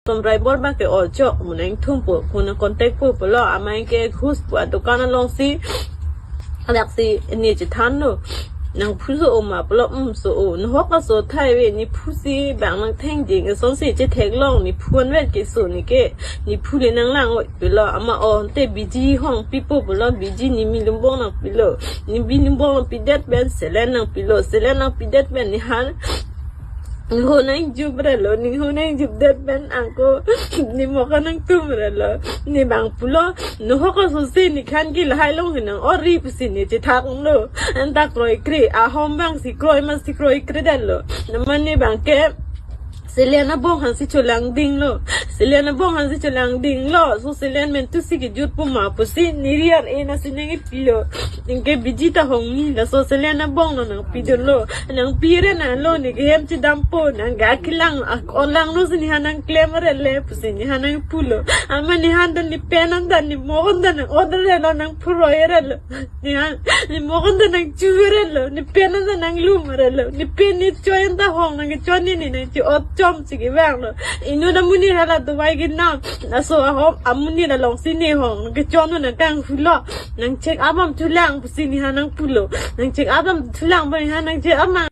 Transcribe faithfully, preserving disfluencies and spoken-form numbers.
Som raibor bang ke ojok mo nang thumpo, ko nang contact po pulo, amat ke ghus pu adukan alongsi, adak si ne chethanlo. Nang phu so oma pulo, um, so o. Nahok aso thai ave, ne phu si bang nang thengjing, asonsi chetheklong, ne phu anvet ke so ne ke, ne phu le nang lang oi pulo, amat o te biji hongpipo pulo, biji ne milumbong nangpilo, ne milumbong nangpidet pen, selen nangpilo, selen nangpidet pen, ne han, ne ho nang jup relo, ne ho nang jupdet pen angko, ne mokha nang tum relo, ne bang pulo, nahok aso si ne khan ke lahai along he nang ori pusi ne chethaklo, anta kroikre, ahom bang si kroi ma si kroikredetlo, amat ne bang ke, selen abong aphansi cholangdinglo. Selen abong aphansi cholangdinglo. So selen mentu si kejut puma pusi niriar e na si nangpilo. Neke biji ta hongni, laso selen abong lo nangpidunlo. Nangpire nanglo, ne kehem chedampo, nang ga kelang, ak-, olang no si ne han nang klem rele pusi ne han nang pulo. Amat ne han dan ne pen an dan ne mohon dan nang order relo, nang phuroi relo. Ne han, ne mohon dan nang chu relo, ne pen an dan nang lum relo, ne pen ne choi an ta hong nang kechon ne ne nang chi ot chom si kevanglo. Inut amonit hala Dubai ke nam, laso ahom amonit alongsi ne hong nang kechon nang kanghulo. Nang check up am chulang pusi ne han nang pulo. Nang check up am chulang ba ne han nang check up ma